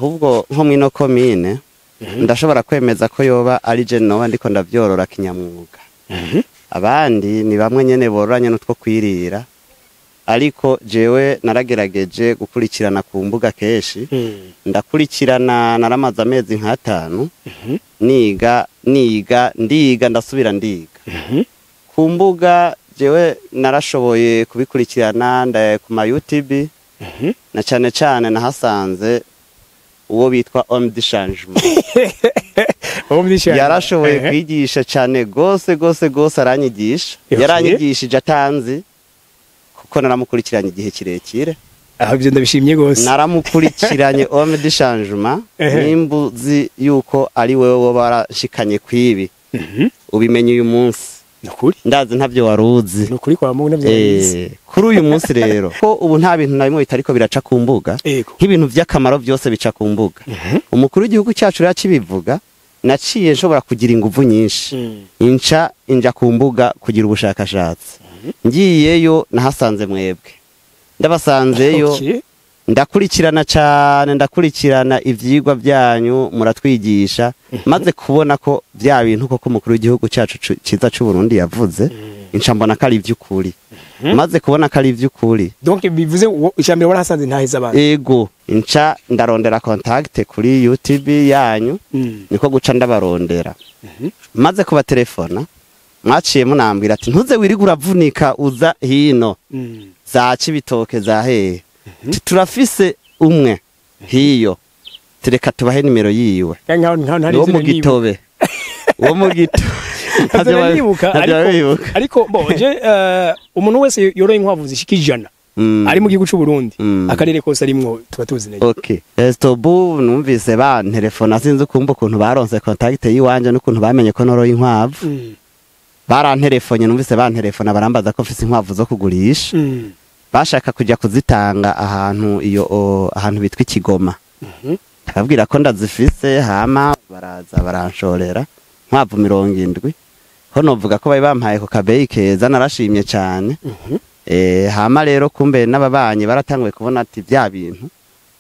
Ahubwo nko mwino komine ndashobora kwemeza ko yoba ari je noba ndiko ndavyorora kinyamwuga. Abandi ni bamwe nyene bororanye n'utwo kwirira, ariko jewe naragerageje gukurikirana ku mbuga kenshi. Ndakurikirana, naramaze amezi nk'atanu niga niga ndiga ndasubira ndiga ku mbuga. Jewe narashoboye kubikurikirana ku ma YouTube, na cane cane nahasanze uwo bitwa Homme du Changement. Homme du Changement. Yarashoboye kwigisha cane gose gose gose, aranyigisha. Yaranyigishije atanzi, kuko naramukurikiranye igihe kirekire. Aho ibyo ndabishimye gose. Naramukurikiranye Homme du Changement. Nimba uzi yuko ari wewe woba warashikanye kwibi, ubimenye uyu munsi. Nukuri. Ndazi ntavyo waruzi. Nukuri kwa Mungu navyo nzi. Kuri uyu munsi rero, ko ubu nta bintu na bimwe bitariko biraca ku mbuga, nk'ibintu vy'akamaro byose bica ku mbuga, umukuru w'igihugu cyacu rero akibivuga, naciye nshobora kugira inguvu nyinshi, inca inja ku mbuga kugira ubushakashatsi. Ngiyeyo nahasanze mwebwe, ndabasanzeyo. Ndakurikirana cyane, ndakurikirana ivyigwa byanyu muratwigisha. Maze kubona ko bya bintu koko umukuru w'igihugu cyacu ciza c'u Burundi yavuze, inca mbona ko ari ivy'ukuri. Maze kubona ko ari ivy'ukuri, Donc bivuze icambere warahasanze ntaheza abantu. Ego, inca ndarondera contact kuri YouTube yanyu. Niko guca ndabarondera. Maze kubatelefona, mwaciye munambwira ati: "Ntuze wirige uravunika uza hino za Cibitoke za hehe. Ati, turafise umwe hiyo, tureka tubahe nimero yiwe." Kandi nkaho ntari Uwo izina mu nibuka. Gitobe, uwo mu Gitobe. Ntavyo nibuka. Ntavyo Ariko wibuka. ariko bo je umuntu wese yoroye inkwavu zishika 100 ari mu gihugu c'u Burundi, akarere kose arimwo tuba tuzi neza. Okay. Estobu numvise bantelefona, sinzi ukumva ukuntu baronse contact yiwanje n'ukuntu bamenye ko noroye inkwavu. Baranterefonye, numvise bantelefona, barambaza ko mfise inkwavu zo kugurisha. Bashaka kujya kuzitanga ahantu iyo ahantu bitwa Ikigoma. Ndababwira ko ndazifise, hama baraza baranshorera inkwavu 70. Ho novuga ko bari bampaye ku kabeyi keza, narashimye cyane. Hama rero kumbe n'ababanyi baratanguye kubona ati bya bintu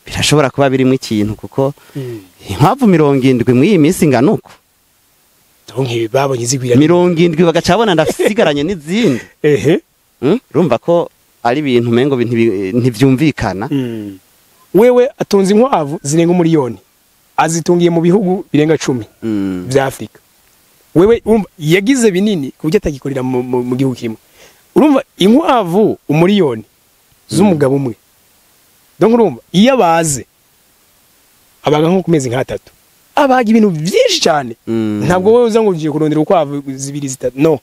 birashobora kuba birimo ikintu, kuko inkwavu 70 mw'iyi minsi ingana uko, Donc babonye zigwira. 70, bagaca babona ndasigaranye n'izindi. Urumva ko ari ibintu umengo ntivyumvikana. Wewe atunze inkwavu zirenga 1 miliyoni, azitungiye mu bihugu birenga 10 vya Afrika. Wewe urumva yagize binini ku buryo atagikorera mu gihugu kimwe. Urumva inkwavu 1 miliyoni z'umugabo umwe, donc urumva iyo abaze abaga nko ku mezi nk'atatu, abaga ibintu byinshi cyane. Ntabwo wowe uza ngo ugiye kurondera ukwavu zibiri zitatu, no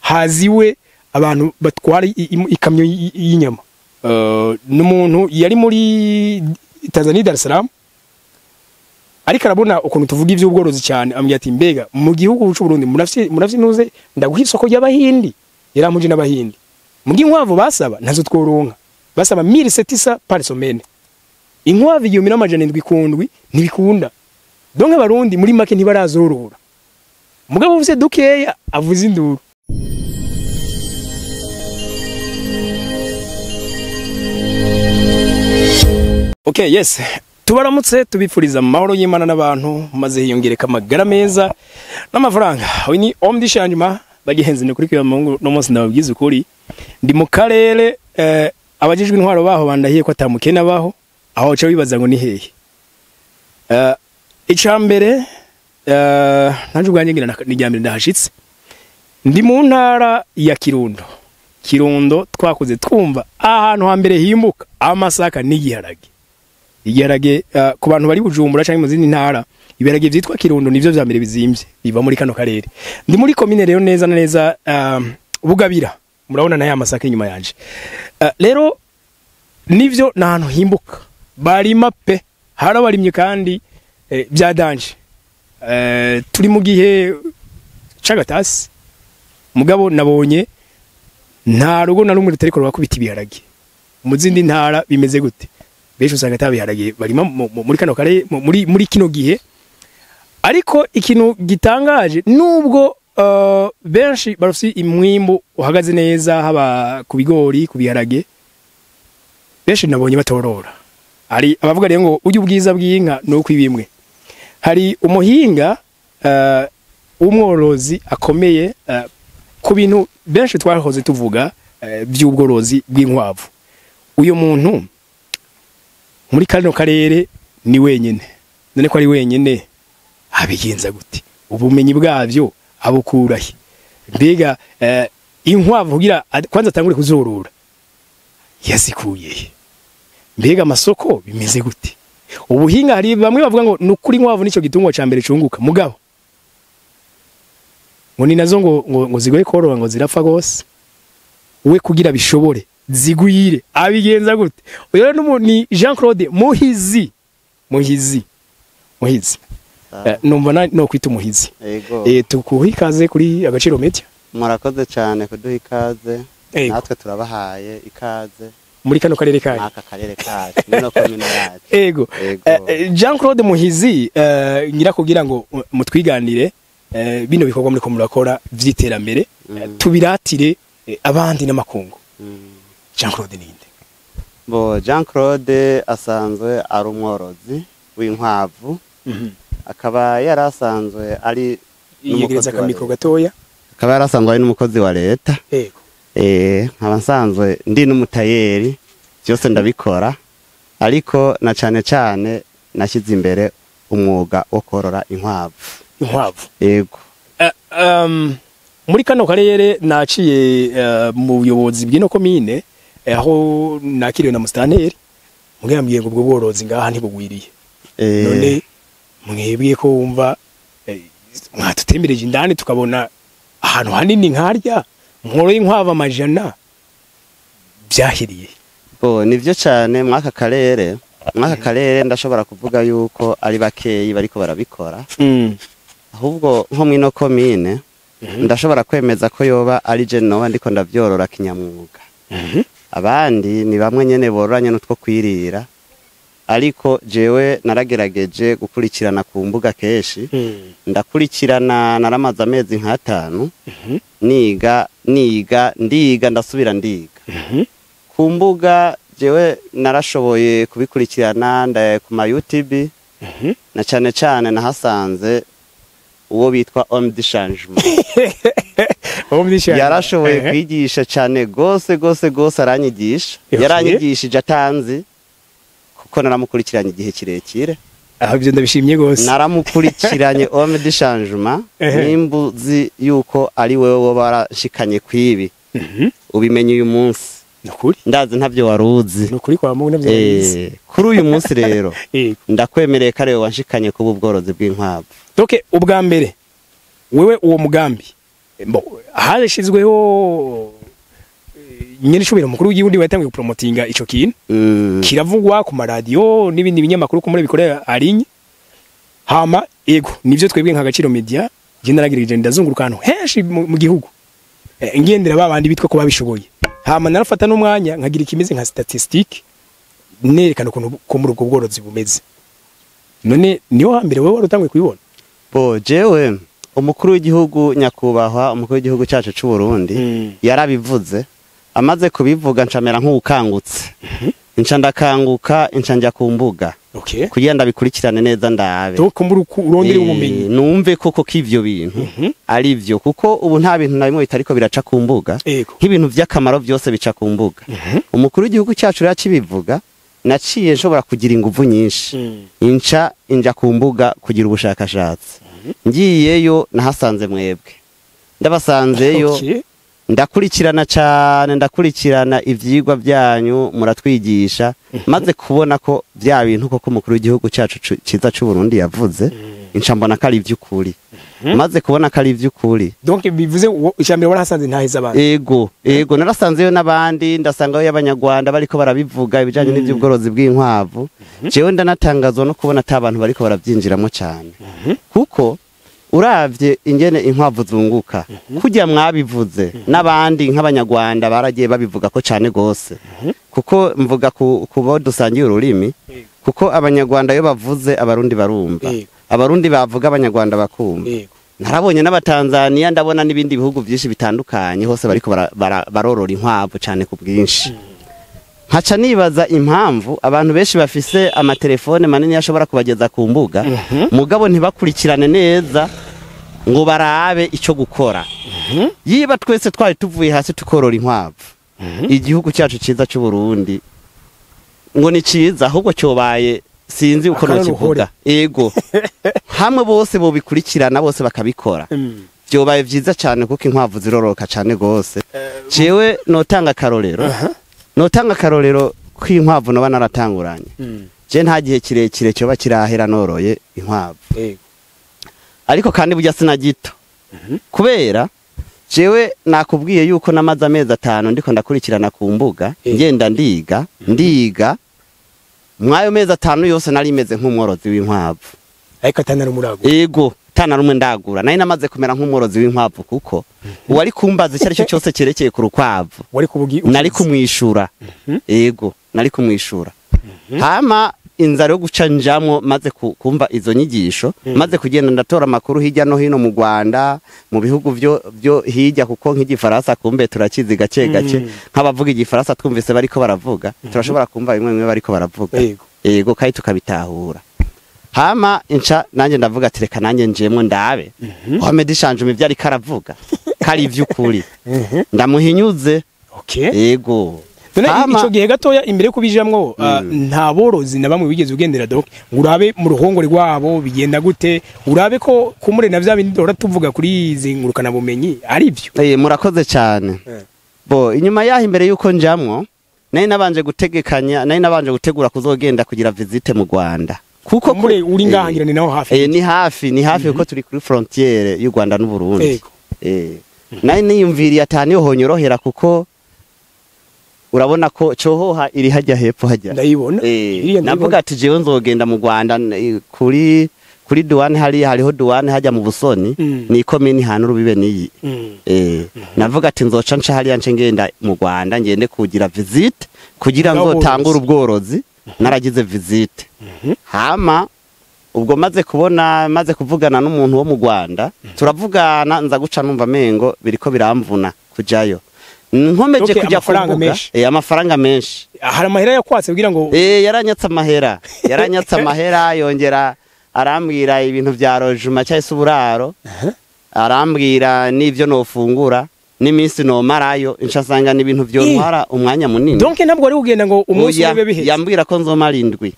haziwe abantu batwara ikamyo y'inyama. N'umuntu yari muri Tanzania, Dar es Salaam, ariko arabona ukuntu tuvuga iby'ubworozi cyane, ambwira ati: "Mbega mu gihugu cy'u Burundi murafye ntuze ndaguha isoko ry'abahindi?" Yaramuje n'abahindi mu inkwavu basaba ntazo tworonka, basaba 1700 par semaine, inkwavu 1700 kundwi ntibikunda. Donc abarundi muri make ntibarazorora, mugabo uvuze dukeya avuze induru. Okay, yes. Tubaramutse, tubifuriza amahoro y'Imana n'abantu, maze hiyongereka amagara meza n'amafaranga. Uyu ni Homme du Changement, bagihenze ni kuri kiba Mungu no munsi ndababwiza ukuri. Ndi mu karere abajijwe intwaro baho bandahiye ko atamukena baho, aho uca wibaza ngo ni hehe. Icambere nanje ubwanjye ngira ni rya mbere ndahashitse. Ndi mu ntara ya Kirundo. Kirundo twakuze twumva ahantu hambere himbuka amasaka n'igiharage. Igiharage ku bantu bari Bujumbura cyangwa mu zindi ntara, ibiharage vyitwa Kirundo nivyo vya mbere bizimvye biva muri kano karere. Ndi muri komine rero neza na neza Bugabira. Murabona na ya masaka inyuma yanje. Rero nivyo ni ahantu himbuka, barima pe, harabarimye kandi bya danger. Turi mu gihe c'agatasi, mugabo nabonye nta rugo na rumwe rutariko rurakubita ibiharage. Mu zindi ntara bimeze gute? Benshi usanga atabiharage barima muri kano kare muri kino gihe. Ariko ikintu gitangaje, nubwo benshi barufise imwimbu uhagaze neza, haba ku bigori, ku biharage, benshi nabonye batorora. Hari abavuga rero ngo ujye ubwiza bw'inka nuko ibimwe. Hari umuhinga w'umworozi akomeye ku bintu benshi twahoze tuvuga by'ubworozi bw'inkwavu. Uyu muntu muri kano karere ni wenyine. None ko ari wenyine abigenza gute? Ubumenyi bwavyo abukurahe? Mbega inkwavu kugira kwanza atangure kuzorora yazikuye? Mbega amasoko bimeze gute? Ubuhinga hari bamwe bavuga ngo nukuri inkwavu nico gitungwa ca mbere cunguka, mugabo ngo ni nazo ngo zigoye korora ngo zirapfa gose. We kugira bishobore zigwire abigenza gute? Uyo rero ni Jean Claude Muhizi. Muhizi. Numva no kwita Umuhizi. Tukuha ikaze kuri Agaciro Media. Murakoze cyane kuduha ikaze. Natwe turabahaye ikaze muri kano karere kacu. Aka karere kacu no komine yacu. Ego. Jean Claude Muhizi, ngira kugira ngo mutwiganire bino bikorwa muri ko murakora vy'iterambere, tubiratire abandi n'amakungu. Jean Claude ninde? Bo Jean Claude asanzwe ari umworozi w'inkwavu. Akaba yarasanzwe ari yegereza akamikro gatoya. Akaba yarasanzwe ari n'umukozi wa leta. Yego. Nkaba nsanzwe ndi n'umutayeri, byose ndabikora, ariko na cane cane nashyize imbere umwuga wo korora inkwavu. Inkwavu. Yego. Muri kano karere naciye mu buyobozi bw'ino komine, aho nakiriwe na mustanteri, mugambwiye ngo ubwo bworozi ngaha ntibugwiriye. None mwebwe ko wumva mwatutembereje indani tukabona ahantu hanini nkarya nkoro y'inkwavu amajana, byahiriye? Bo nivyo cyane mwaka karere ndashobora kuvuga yuko ari bakeyi bariko barabikora. Ahubwo nko mwino komine ndashobora kwemeza ko yoba ari je noba ndiko ndavyorora kinyamwuga. Abandi ni bamwe nyene bororanye n'utwo kwirira, ariko jewe naragerageje gukurikirana ku mbuga keshi. Ndakurikirana, naramaze amezi nk'atanu niga ndiga ndasubira ndiga. Ku mbuga jewe narashoboye kubikurikirana ndaye ku ma YouTube, na cane cane nahasanze uwo bitwa Homme du Changement. Yarashoboye kwigisha cane gose gose gose, aranyigisha. Yaranyigishije atanzi, kuko naramukurikiranye igihe kirekire. Aho ibyo ndabishimye gose. Naramukurikiranye Homme du Changement, nimbuzi yuko ari wewe wo barashikanye kwibi. Ubimenye uyu munsi. Nukuri? Ndazi ntavyo waruzi. Nukuri kwa Mungu navyo waruzi. Kuri uyu munsi rero ndakwemereye ko ariwe wanshikanye kuba ubworozi bw'inkwavu. Donc ubwa mbere wewe uwo mugambi harashizweho nyene shubira mukuru w'igihugu watangiye gupromotinga ico kintu. Kiravugwa ku maradiyo n'ibindi binyamakuru ko muri bikorera arinye. Hama ego nivyo twebwe nka Agaciro Media je naragirije ndazunguruka ahantu henshi mu gihugu, ngendera babandi bitwa ko babishoboye. Hama narafata n'umwanya nkagira ikimeze nka statistique nerekana ukuntu ko muri ubwo bworozi bumeze. None niho hambere wewe warutanguye kubibona? Bo jewe umukuru w'igihugu nyakubahwa umukuru w'igihugu cyacu cy'u Burundi yarabivuze. Amaze kubivuga ncamera nk'ukangutse. Nca ndakanguka, nca njya ku mbuga. Kugira ndabikurikirane neza ndabe. Donc kumbura urondere ubumenyi. Numve koko k'ivyo bintu ari byo, kuko ubu nta bintu na bimwe bitariko biraca ku mbuga. Nk'ibintu by'akamaro byose bica ku mbuga. Umukuru w'igihugu cyacu yacibivuga, naciye nshobora kugira inguvu nyinshi. Inca inja ku mbuga kugira ubushakashatsi. Ngiyeyo nahasanze mwebwe. Ndabasanzeyo. Ndakurikirana cyane, ndakurikirana ivyigwa byanyu muratwigisha, maze kubona ko bya bintu koko umukuru w'igihugu cyacu ciza cy'u Burundi yavuze, inca mbona ko ari ivy'ukuri. Maze kubona ko ari ivy'ukuri. Donc bivuze icambere warahasanze ntaheza abandi. Ego, ego narasanzeyo n'abandi, ndasangayo y'abanyarwanda bariko barabivuga ibijanye n'ivy'ubworozi bw'inkwavu. Jewe ndanatangazwa no kubona ata abantu bariko baravyinjiramo cyane. Kuko uravye ingene inkwavu zunguka, kujya mwabivuze n'abandi nk'abanyarwanda baragiye babivuga ko cyane gose. Kuko mvuga ku bo dusangiye ururimi, kuko abanyarwanda iyo bavuze abarundi barumva, abarundi bavuga abanyarwanda bakumva. Narabonye n'abatanzania, ndabona n'ibindi bihugu byinshi bitandukanye hose bariko barorora inkwavu cyane ku bwinshi. Nkaca nibaza impamvu abantu benshi bafise amatelefone manini ashobora kubageza ku mbuga, mugabo ntibakurikirane neza ngo barabe ico gukora. Yiba twese twari tuvuye hasi tukorora inkwavu, igihugu cyacu ciza cy'u Burundi ngo ni ciza, ahubwo cyobaye sinzi uko nokivuga. Ego hamwe bose bobikurikirana bose bakabikora, byobaye vyiza cyane, kuko inkwavu zirororoka cyane gose. Jewe notanga akarorero, notanga akarorero kw'inkwavu noba naratanguranye. Je nta gihe kirekire cyoba kirahera noroye inkwavu. Ariko kandi burya sinagito, kubera jewe nakubwiye yuko namaze amezi 5 ndiko ndakurikirana ku mbuga, ngenda ndiga ndiga. Mwayo mezi 5 yose nari meze nk'umworozi w'inkwavu. Ariko atanari umuragura. Ego, tana rumwe ndagura. Nari namaze kumera nk'umworozi w'inkwavu, kuko uwari kumbaza icyo aricyo cyose cyerekeye ku rukwavu wari kubugi nari kumwishura. Ego, nari kumwishura. Hama inzara yo guca njamwo, maze kumva izo nyigisho, maze kugenda ndatora amakuru hirya no hino mu Rwanda, mu bihugu byo hirya, kuko nk'igifaransa kumbe turakizi gake gake, nk'abavuga igifaransa twumvise bariko baravuga, turashobora kumva bimwe bimwe bariko baravuga. Ego, kandi tukabitahura. Hama inca nanjye ndavuga ati reka nanjye njemwe ndabe Mohamed Shanjuma ivyo ariko aravuga kari ivy'ukuri, ndamuhinyuze. Ego. None ico gihe gatoya imbere kubijamwo, nta borozi na bamwe bigeze ugendera donc urabe mu ruhongore rwabo bigenda gute, urabe ko kumure na vya bindi dora tuvuga kuri izi ngurukana bumenyi ari byo? Murakoze cyane. Bo inyuma yaho imbere yuko njamwo, nari nabanje gutegekanya, nari nabanje gutegura kuzogenda kugira visite mu Rwanda. Kuko mure uri ngahangirane naho hafi. Ni hafi, ni hafi kuko turi kuri frontiere y'u Rwanda n'u Burundi. Nari niyumviriye atani yo honyorohera, kuko urabona ko cohoha iri hajya hepfo hajya. Ndayibona. Navuga ati jewe nzogenda mu Rwanda kuri douane, hari hariho douane hajya mu Busoni, ni komini hanu rubibe niyi. Navuga ati nzoca nca hariya nce ngenda mu Rwanda ngende kugira visite kugira nzotangure ubworozi. Naragize visite. Hama ubwo maze kubona, maze kuvugana n'umuntu wo mu Rwanda, turavugana nza guca numva mengo biriko biramvuna kujayo. Nkomeje kujya kuvuga amafaranga menshi. Hari amahera yakwatse kugira ngo yaranyatse amahera. Yaranyatse amahera, yongera arambwira ibintu vya rojuma cyangwa se uburaro. Arambwira n'ivyo nofungura n'iminsi nomarayo, inca sanga n'ibintu vyontwara umwanya munini. Donc ntabwo ari kugenda ngo umunsi ube biheze. Yambwira ko nzomara indwi.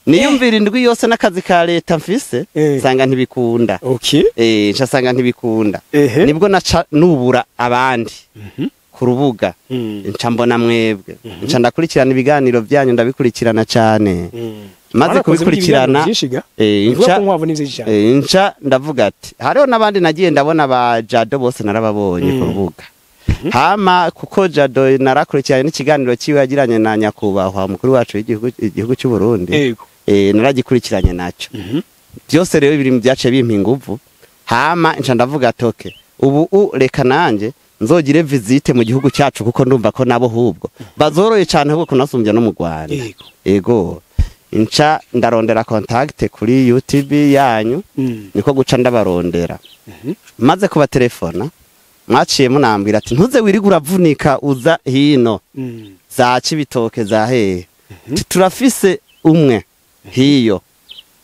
Niyumvira indwi yose n'akazi ka leta mfise, sanga ntibikunda. Nca sanga ntibikunda. Nibwo naca nubura abandi ku rubuga, nca mbona mwebwe, nca ndakurikirana ibiganiro byanyu, ndabikurikirana cyane. Maze kubikurikirana nca ndavuga ati hariho n'abandi nagiye ndabona ba Jado bose narababonye ku rubuga. Hama kuko Jado narakurikiranye n'ikiganiro cyiwe yagiranye na nyakubahwa mukuru wacu w'igihugu cy'u Burundi. Naragikurikiranye nacyo. Byose rero biri mu byace bimpa inguvu. Hama nca ndavuga ati okay, ubu reka nanje nzogire visite mu gihugu cyacu, kuko ndumva ko nabo hubwo bazoroye cyane ahubwo kunasumbya no mu Rwanda. Ego. Nca ndarondera contact kuri YouTube yanyu, niko guca ndabarondera. Maze kubatelefona mwaciye munambwira ati ntuze wirigura uravunika uza hino za Cibitoke za hehe, turafise umwe hiyo,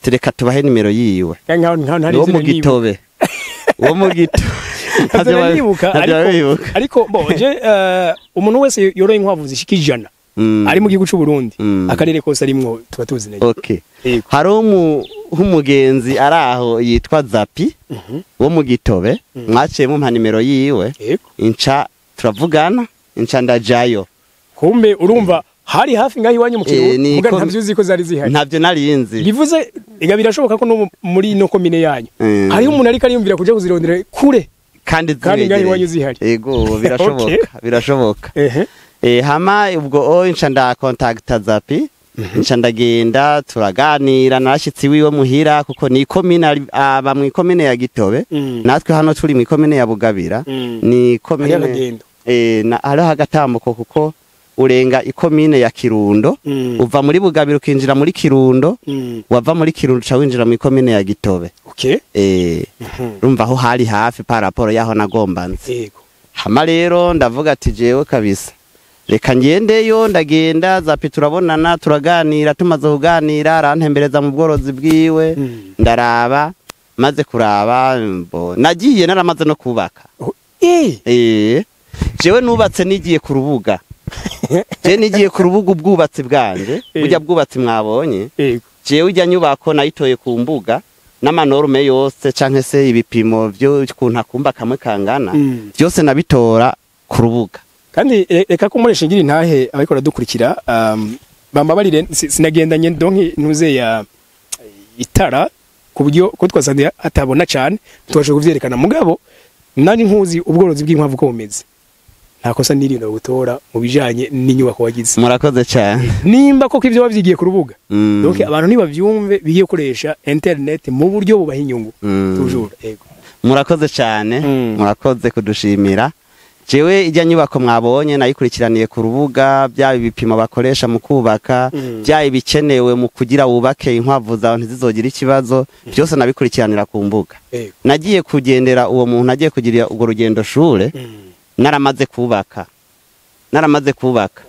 tureka tubahe nimero yiwe wo mu Gitobe, wo mu Gitobe. Ariko bo je umuntu wese yoroye inkwavu zishika 100 ari mu gihugu cy'u Burundi, akarere kose arimwo tuba tuzi neza. Hari umugenzi araho yitwa Zapi wo mu Gitobe, mwaciye mumpa nimero yiwe, inca turavugana, inca ndajayo. Kumbe urumva hari hafi ngaho iwanyu mu Kirundo, muga ntavyo uzi ko zari zihari. Ntavyo narinzi. Bivuze ega birashoboka ko no muri no komine yanyu hariho umuntu ariko ariyumvira kuja kuzirondera kure kandi ngaho iwanyu zihari. Ego, birashoboka, birashoboka. Hama ubwo inca nda contacta Zapi, nca ndagenda turaganira, narashitsi wiwe muhira, kuko ni komine aba mu komine ya Gitobe, natwe hano turi mu komine ya Bugabira, ni komine na hariho agatambuko kuko urenga ikomine ya Kirundo, uva muri Bugabira ukinjira muri Kirundo, wava muri Kirundo uca winjira mu ikomine ya Gitobe. Urumva aho hari hafi par rapport yaho nagomba nzi. Hama rero ndavuga ati jewe kabisa Reka ngendeyo, ndagenda zapi, turabonana, turaganira. Tumaze kuganira arantembereza mu bworozi bwiwe. Ndaraba, maze kuraba nagiye naramaze no kubaka. Jewe nubatse nigiye ku rubuga. Je nigiye ku rubuga ubwubatsi bwanje, burya bwubatsi mwabonye. Jewe ijya nyubako nayitoye ku mbuga n'ama normes yose canke se ibipimo vyo kuntu akumba kamwe kangana, byose nabitora ku rubuga. Kandi reka ko muresha ngira intahe abariko baradukurikira, bambabarire, sinagendanye donki ntuze ya itara ku buryo ko twasanze atabona cyane tubasha kuvyerekana, mugabo nani nkuzi ubworozi bw'inkwavu ko bumeze, nta kosa nirinda gutora mu bijanye n'inyubako wagize. Murakoze cyane. Nimba koko ivyo wavyigiye ku rubuga, donc abantu nibavyumve, bigiye gukoresha internet mu buryo bubaha inyungu. Toujours, ego. Murakoze cyane. Murakoze kudushimira. Jewe ijya nyubako mwabonye nayikurikiraniye ku rubuga, byaba ibipimo bakoresha mu kubaka, byaba ibikenewe mu kugira wubake inkwavu zawe ntizizogire ikibazo, byose nabikurikiranira ku mbuga. Nagiye kugendera uwo muntu, agiye kugira urwo rugendo shure, naramaze kubaka, naramaze kubaka.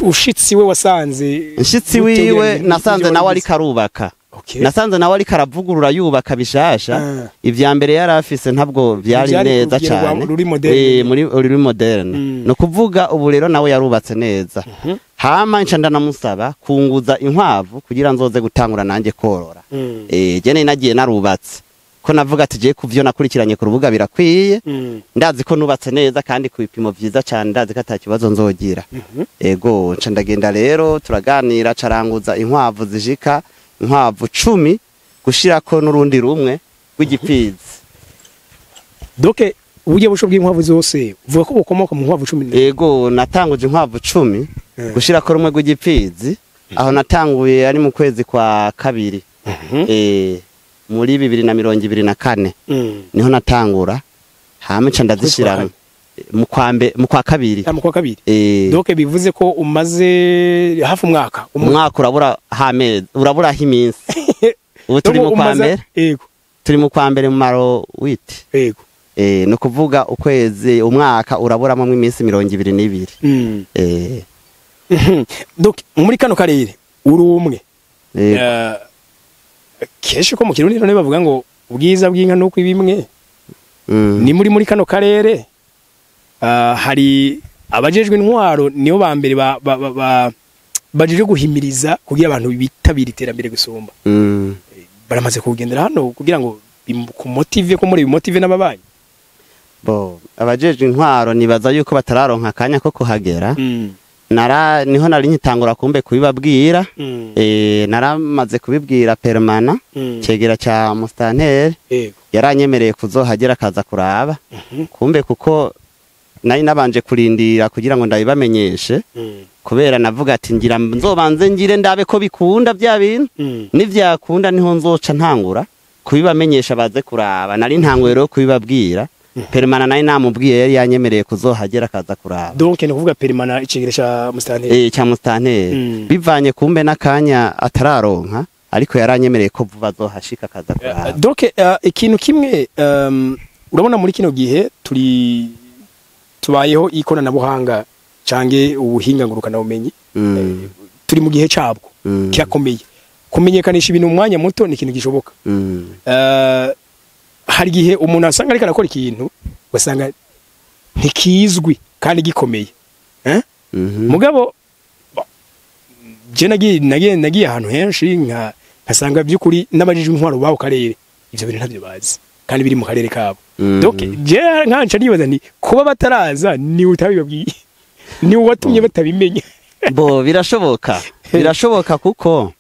Ushitsi we wasanze Nshitsi gute wiwe ugereranyije nasanze n'ivyo nawe wagize? ariko arubaka. Nasanze nawe ariko aravugurura, yubaka bishasha. Ivya mbere yari afise ntabwo vyari Vyari neza ku rugero cane. ruri moderne. Muri ruri moderne. No kuvuga ubu rero nawe yarubatse neza. Hama nca ndanamusaba kunguza inkwavu kugira nzoze gutangura nanjye korora. Je nari nagiye narubatse, ko navuga ati je kuvyo nakurikiranye ku rubuga birakwiye. Ndazi ko nubatse neza kandi ku bipimo vyiza cane, ndazi ko ata kibazo nzogira. Ego, nca ndagenda rero, turaganira, caranguza inkwavu zishika inkwavu 10, gushirako n'urundi rumwe rw'igipfizi. Donc uburyo busho bw'inkwavu zose uvuga ko bukomoka mu nkwavu 10? Ego, natanguje inkwavu 10, gushirako rumwe rw'igipfizi. Aho natanguye ari mu kwezi kwa kabiri, muri 2024. Niho natangura, hama nca ndazishiramo mu kwa kabiri. Mu kwa kabiri. Donc bivuze ko umaze hafi umwaka umwe. Umwaka urabura hamezi, uraburaho iminsi. Ubu turi mu kwa mbere. Turi mu kwa mbere mu maro witi. No kuvuga ukwezi, umwaka uraburamo iminsi 22. Donc muri kano karere uri umwe? Yego. Kenshi ko mu Kirundi none bavuga ngo ubwiza bw'inka nuko ibimwe. Ni muri kano karere, hari abajejwe intwaro, nibo ba mbere bajeje guhimiriza kugira abantu bitabira iterambere gusumba. Baramaze kugendera hano kugira ngo kumotive ko muri bimotive n'ababanyi? Bo abajejwe intwaro nibaza yuko batararonka akanya ko kuhagera. Nara niho nari nkitangura kumbe kubibabwira. Naramaze kubibwira permanent, cegera ca mustanteri. Yaranyemereye kuzohagera akaza kuraba. Kumbe kuko nari nabanje kurindira kugira ngo ndabibamenyeshe, kubera navuga ati ngira nzobanze ngire ndabe ko bikunda bya bintu, nivyakunda niho nzoca ntangura kubibamenyesha baze kuraba. Nari ntanguye rero kubibabwira. Permanent nari namubwiye, yari yanyemereye kuzohagera akaza kuraba. Donc ni kuvuga permanent icegera ca mustanteri? Ca mustanteri. Bivanye kumbe n'akanya atararonka, ariko yaranyemereye ko vuba azohashika akaza kuraba. Donc ikintu kimwe, urabona muri kino gihe turi tubayeho ikoranabuhanga cange ubuhinga ngurukana bumenyi, turi mu gihe cabwo, kirakomeye. Kumenyekanisha ibintu mu mwanya muto ni ikintu gishoboka. Hari igihe umuntu asanga ariko arakora ikintu ugasanga ntikizwi kandi gikomeye, eh? Mugabo je nagiye ahantu henshi nkasanga by'ukuri n'abajijwe intwaro b'ako karere ivyo bintu ntabyo bazi kandi biri mu karere kabo. Donc je nkanca nibaza nti kuba bataraza ni utabibabwiye, ni uwatumye batabimenya. Bo birashoboka, birashoboka, kuko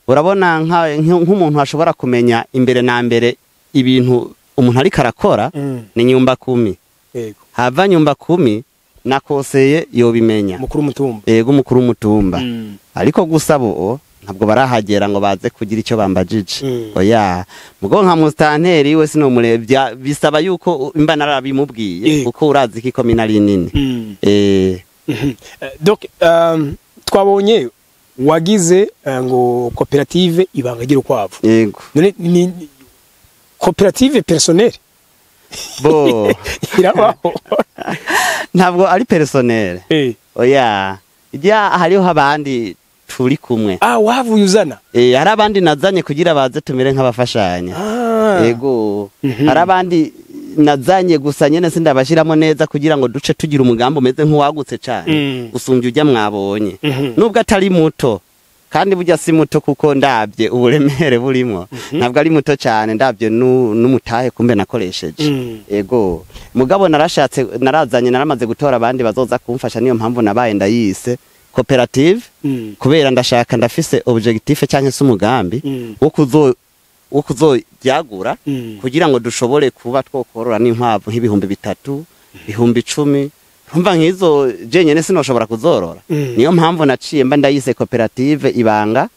urabona nk'umuntu ashobora kumenya imbere na mbere ibintu umuntu ariko arakora ni nyumba kumi. Hava nyumba kumi nakoseye yobimenya. Mukuru w'umutumba. Yego, umukuru w'umutumba. Ariko gusa bo ntabwo barahagera ngo baze kugira icyo bambajije. Oya, mugo nka mustanteri we sinomurebya, bisaba yuko imba narabimubwiye, kuko urazi ko ikomine ari nini. Donc twabonye wagize ngo koperative Ibanga ry'Urukwavu. Yego. None ni koperative personnelle? Bo Irabaho? Ntabwo ari personnel. Oya. Ijya hariho abandi turi kumwe. Wavuye uzana? Hari abandi nazanye kugira baze tumere nk'abafashanya. Yego. Hari abandi nazanye gusa nyene sindabashiramo neza kugira ngo duce tugira umugambi umeze nk'uwagutse cyane usumbye ujya mwabonye. Nubwo atari muto, kandi burya si muto kuko ndabye uburemere burimo, ntabwo ari muto cyane, ndabye n'umutahe kumbe nakoresheje. Yego. Mugabo narashatse, narazanye, naramaze gutora abandi bazoza kumfasha, niyo mpamvu nabaye ndayise koperative, kubera ndashaka, ndafise objectif cyangwa se umugambi wo kuzoryagura kugira ngo dushobore kuba twokorora n'inkwavu nk'ibihumbi 3, 10,000. Urumva nk'izo jenyene sinoshobora kuzorora. Niyo mpamvu naciye mba ndayise koperative Ibanga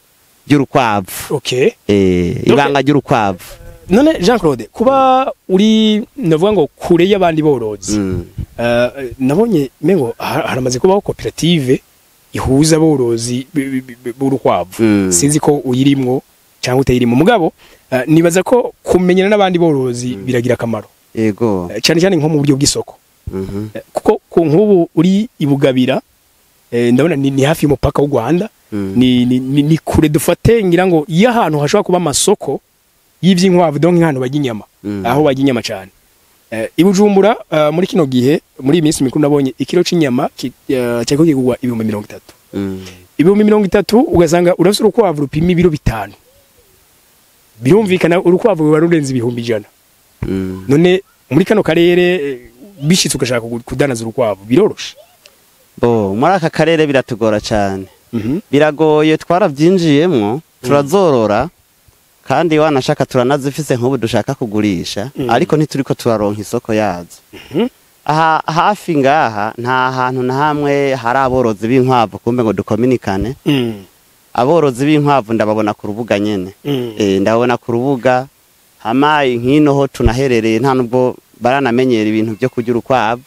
ry'Urukwavu. Ibanga ry'Urukwavu. None Jean Claude, kuba uri navuga ngo kure y'abandi borozi, nabonye mengo haramaze kubaho koperative ihuza aborozi b'urukwavu. Sinzi ko uyirimwo cyangwa utayirimwo, mugabo nibaza ko kumenyana n'abandi borozi biragira akamaro. Cyane cyane nko mu buryo bw'isoko. Kuko ku nk'ubu uri ibugabira, ndabona ni hafi y'umupaka w'u Rwanda. Ni kure, dufate ngira ngo iyo ahantu hashobora kuba amasoko y'ivy'inkwavu, donc nk'ahantu barya inyama, aho barya inyama cyane. I Bujumbura, muri kino gihe, muri iyi minsi mikuru, nabonye ikiro c'inyama cyariko kigurwa 30,000. 30,000, ugasanga urafise urukwavu rupima ibiro 5, birumvikana urukwavu ruba rurenze 100,000. None muri kano karere, bishitse ugashaka kudanaza urukwavu, biroroshe? Bo muri aka karere biratugora cyane, biragoye. Twarabyinjiyemwo, turazorora, kandi wanashaka turanazifise nk'ubu dushaka kugurisha, ariko ntituriko turaronka isoko yazo. Aha hafi ngaha nta hantu na hamwe hari aborozi b'inkwavu kumbe ngo dukominikane. Aborozi b'inkwavu ndababona ku rubuga nyene. Ndabona ku rubuga hamaye nkino ho tunaherereye, nta nubwo baranamenyera ibintu byo kurya urukwavu.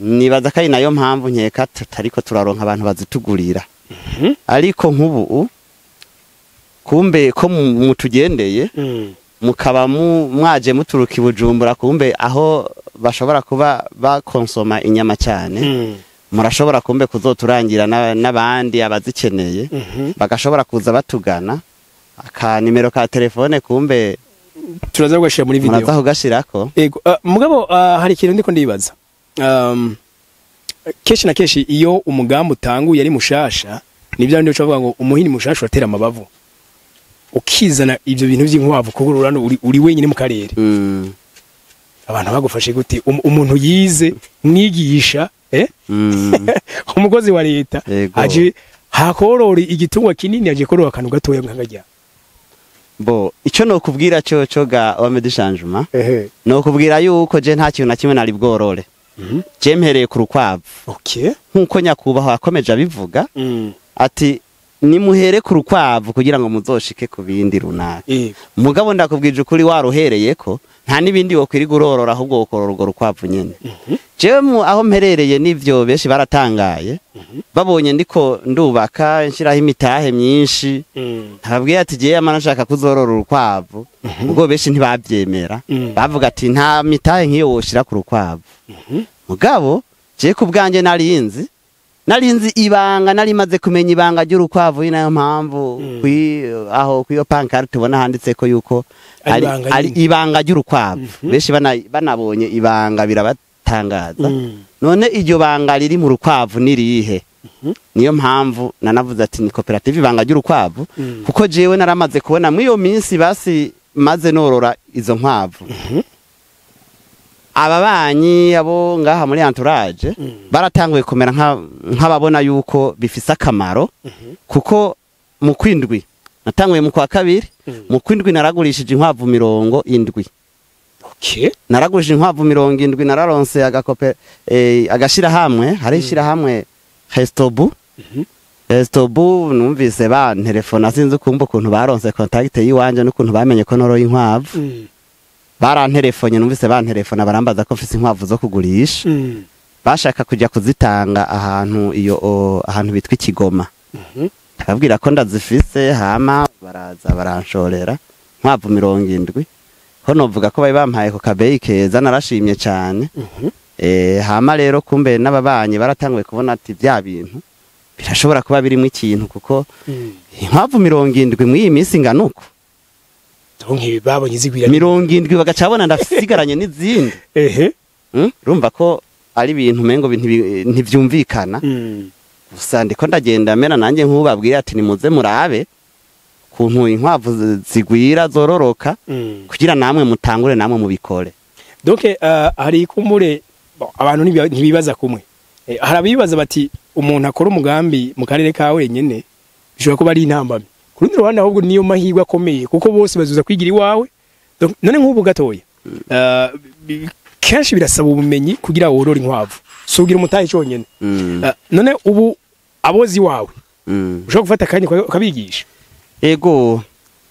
Nibaza ko ari nayo mpamvu nkeka tutariko turaronka abantu bazitugurira. Ariko nk'ubu kumbe ko mutugendeye, mukaba mwaje muturuka i Bujumbura, kumbe aho bashobora kuba bakonsoma inyama cyane, murashobora kumbe kuzoturangira n'abandi abazikeneye, bagashobora kuza batugana. Aka nimero ka telefone kumbe turaza kugashira muri video. Muraza kugashirako. Ego, mugabo hari ikintu ndiko ndibaza. Kenshi na kenshi iyo umugambi utanguye ari mushasha, ni bya bindi bavuga ngo umuhini mushasha uratera amabavu. Ukizana ibyo bintu by'inkwavu kuko urano uri wenyine mu karere. Abantu bagufashe gute? Umuntu yize, mwigisha, eh? Umukozi wa leta aje hakorora igitungwa kinini, aje korora akantu gatoya nk'akajya. Bo ico nokubwira cyo cyo ga homme du changement, nokubwira yuko je nta kintu na kimwe nari bworore. Je mpereye ku rukwavu. Nkuko nyakubahwa yakomeje abivuga, ati nimuhere ku rukwavu kugira ngo muzoshike ku bindi runaka. Mugabo ndakubwije ukuri, waruhereyeko nta n'ibindi wokwiriga urorora, ahubwo wokorora urwo rukwavu nyene. Jewe aho mperereye n'ivyo benshi baratangaye babonye ndiko ndubaka, nshiraho imitahe myinshi. Nababwiye ati jewe amana nshaka kuzorora urukwavu, ubwo benshi ntibavyemera. Bavuga ati nta mitahe nk'iyo woshira ku rukwavu. Mugabo je ku bwanjye narinzi ibanga, nari maze kumenya ibanga ry'urukwavu. Ni nayo mpamvu aho kwiyo pancarte tubona handitse ko yuko Ari ari ibanga ari nyine. ibanga ry'urukwavu. Benshi banabonye ibanga birabatangaza. None iryo banga riri mu rukwavu ni rihe? Niyo mpamvu nanavuze ati ni koperative Ibanga ry'Urukwavu, kuko jewe naramaze kubona muri iyo minsi basi maze norora izo nkwavu, ababanyi abo ngaha muri entourage baratanguye kumera nk'ababona yuko bifise akamaro, kuko mu kwindwi natanguye mu kwa kabiri, mu kwindwi naragurishije inkwavu 70. Naragurishije inkwavu 70, nararonse agakope agashira hamwe, hari ishira hamwe Restobu. Restobu numvise bantelefona, sinzi ukumva ukuntu baronse contact yiwanje n'ukuntu bamenye ko noroye inkwavu. Baranterefonye, numvise bantelefona, barambaza ko mfise inkwavu zo kugurisha. Bashaka kujya kuzitanga ahantu iyo ahantu bitwa Ikigoma. Ndababwira ko ndazifise, hama baraza baranshorera inkwavu 70. Ho novuga ko bari bampaye ku kabeyi keza, narashimye cyane. Hama rero kumbe n'ababanyi baratanguye kubona ati bya bintu Birashobora kuba birimo ikintu, kuko inkwavu 70 muri iyi minsi ingana uko. Donc babonye zigwira 70 bagacabona ndasigaranye n'izindi. Ehe. Urumva ko ari ibintu mengo ntivyumvikana. Gusa ndiko ndagenda mera nanjye nk'ubabwira ati nimuze murabe kuntu inkwavu zigwira zororoka, kugira namwe mutangure namwe mubikore. Donc hari kumbure abantu ntibibaza kumwe. Hari abibaza bati umuntu akora umugambi mu karere ka wenyene bishobora kuba ari intambamyi. Ku rundi ruhande ahubwo niyo mahirwe akomeye, kuko bose bazuza kwigira iwawe. Donc none nk'ubu gatoya kenshi birasaba ubumenyi kugira worore inkwavu, sugira umutahe cyonyene. None ubu abozi wawe ushobora gufata akanya ukabigisha? Ego,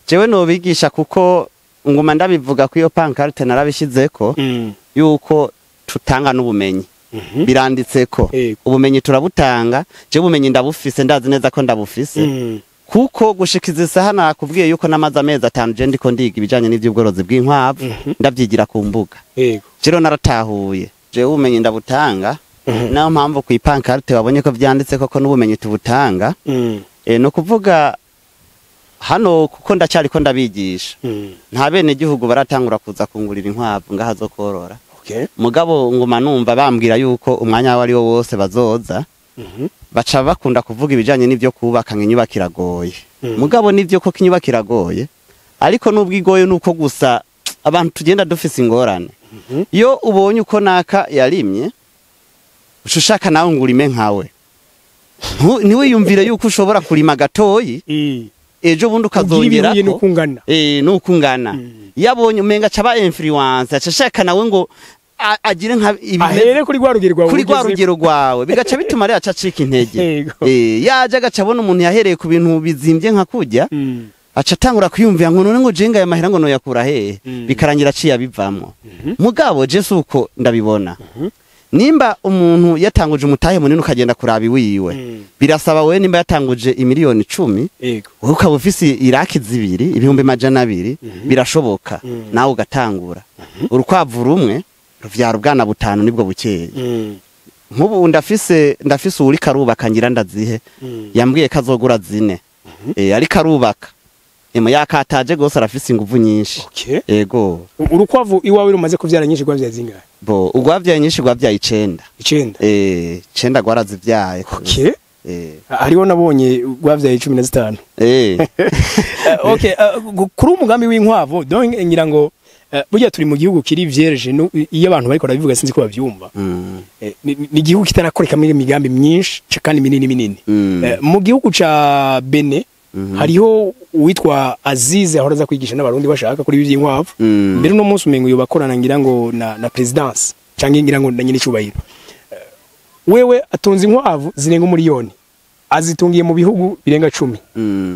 jewe nobigisha, kuko nguma ndabivuga ko iyo pancarte narabishizeko yuko tutanga n'ubumenyi. Biranditseko ubumenyi turabutanga. Je ubumenyi ndabufise, ndazi neza ko ndabufise, kuko gushikiza isaha nakubwiye yuko namaze amezi 5 je ndiko ndiga ibijanye n'ivy'ubworozi bw'inkwavu, ndavyigira ku mbuga. Jero naratahuye, jewe ubumenyi ndabutanga. Nayo mpamvu ku ipancarte wabonye ko vyanditse koko n'ubumenyi tubutanga. No kuvuga hano kuko ndacyariko ndabigisha, nta bene gihugu baratangura kuza kungurira inkwavu ngaha zo korora. Mugabo nguma numva bambwira yuko umwanya wari wo wose bazoza. Baca bakunda kuvuga ibijanye n'ivyo kubaka ngo inyubako iragoye. Mugabo nivyo koko inyubako iragoye, ariko nubwo igoye nuko gusa abantu tugenda dufise ingorane. Iyo ubonye uko naka yarimye, ushaka nawe ngurime nkawe, ntiwiyumvire yuko ushobora kurima gatoyi ejo bundi ukazongera nukungana. Yabonye umenga caba influence acashaka nawe ngo agire nka ahere kuri rwa rugero rwawe, kuri rwa rugero rwawe, bigaca bituma rero acacika intege. Yaje agaca abona umuntu yahereye ku bintu bizimbye nka kujya, aca atangura kwiyumvira ngo none ngo jenga aya mahera ngo noyakura hehe, bikarangira aciye abivamwo. Mugabo je suko ndabibona, nimba umuntu yatanguje umutahe munini ukagenda kuraba iwiwe, birasaba wewe nimba yatanguje imiliyoni 10, wowe ukaba ufise iraki 2 200,000, birashoboka nawe ugatangura. Urukwavu rumwe ruvyara ubwana 5 nibwo bukeye. Nk'ubu ndafise uri karubaka ngira ndazihe, yambwiye kazogura 4. Ariko arubaka yakataje gose, arafise inguvu nyinshi. Ego. Urukwavu iwawe rumaze kuvyara nyinshi gwavyaye zingahe? Bo ugwavyaye nyinshi gwavyaye 9. 9. 9 gwarazivyaye. Hariho nabonye gwavyaye 15. Okay, kuri umugambi w'inkwavu donc ngira ngo burya turi mu gihugu kiri vierge, iyo abantu bariko barabivuga sinzi ko bavyumva. Ni igihugu kitarakoreka imigambi myinshi kandi minini minini. Mu gihugu ca Benin hariho uwitwa Azize ahora aza kwigisha n'abarundi bashaka kuri iby'inkwavu. Mbere no munsi umengo yobakorana ngira ngo na presidence canke ngira ngo na nyine cyubahiro. Wewe atunze inkwavu zirenga 1,000,000, azitungiye mu bihugu birenga 10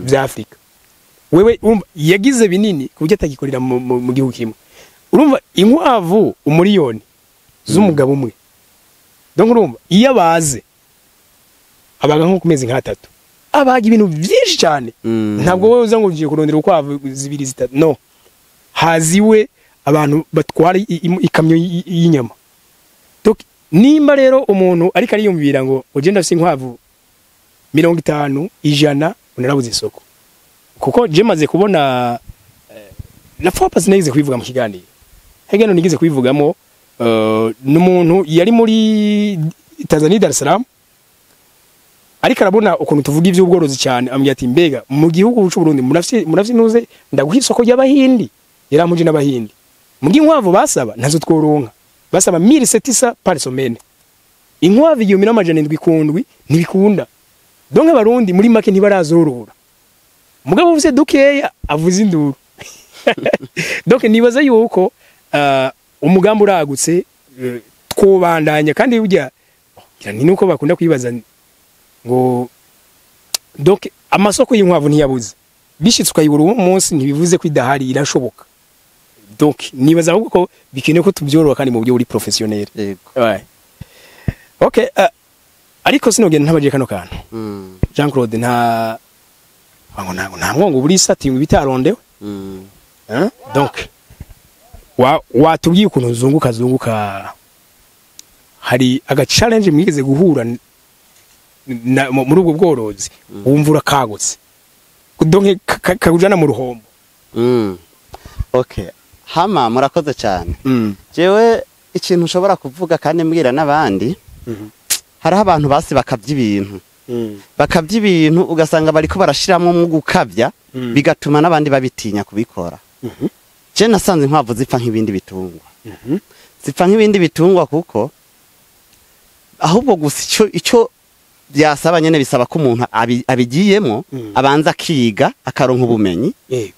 vya Afrika. Wewe yagize binini ku buryo atagikorera mu gihugu kimwe. Urumva inkwavu 1,000,000 z'umugabo umwe. Donc urumva iyo abaze abaga nko ku mezi nka 3, abaga ibintu byinshi cyane. Ntabwo wowe uza ngo ugiye kurondera ukwavu 2 3, no haziwe abantu batwara ikamyo y'inyama. Donc nimba rero umuntu ariko ariyumvira ngo ugenda afise inkwavu 50 100, unarabuze isoko. Kuko je maze kubona la fois passée nigeze kubivuga mu kiganiro, hegeno nigeze kubivugamo, n'umuntu yari muri Tanzania, Dar es Salaam, ariko arabona ukuntu tuvuga ivy'ubworozi cyane, ambwira ati mbega mu gihugu cy'u Burundi murafye nuze ndaguha isoko y'abahindi. Yaramuje n'abahindi mu ginkwavu basaba ntazo tworonka, basaba 1700 par semaine, inkwavu 1700 kundwi ntibikunda. Donc abarundi muri make ntibarazorora, mugabo uvuze dukeya avuze induru. Donc nibaza yuko umugambi uragutse, twobandanya kandi burya ni nuko bakunda kwibaza ngo donc amasoko y'inkwavu ntiyabuze, bishitse ukayibura uwo munsi ntibivuze ko idahari, irashoboka. Donc nibaza ahubwo ko bikenewe ko tubyorora kandi mu buryo buri professionnel. Yego. Okay, ariko sinogenda ntabaje kano kantu. Jean Claude nta ngo nta mwongo buri sati ngo bitarondewe. Donc watubwiye ukuntu zunguka hari aga challenge mwigeze guhura muri ubwo bworozi wumva urakagutse donc kakujana mu ruhombo? Okay, hama murakoze cyane. Jewe ikintu ushobora kuvuga kandi mbwira n'abandi, hariho abantu basi bakavya ibintu, bakavya ibintu ugasanga bariko barashiramwo mu gukavya, bigatuma n'abandi babitinya kubikora. Je nasanze inkwavu zipfa nk'ibindi bitungwa, zipfa nk'ibindi bitungwa, kuko ahubwo gusa ico byasaba nyene bisaba ko umuntu abigiyemo abanza akiga akaronka ubumenyi.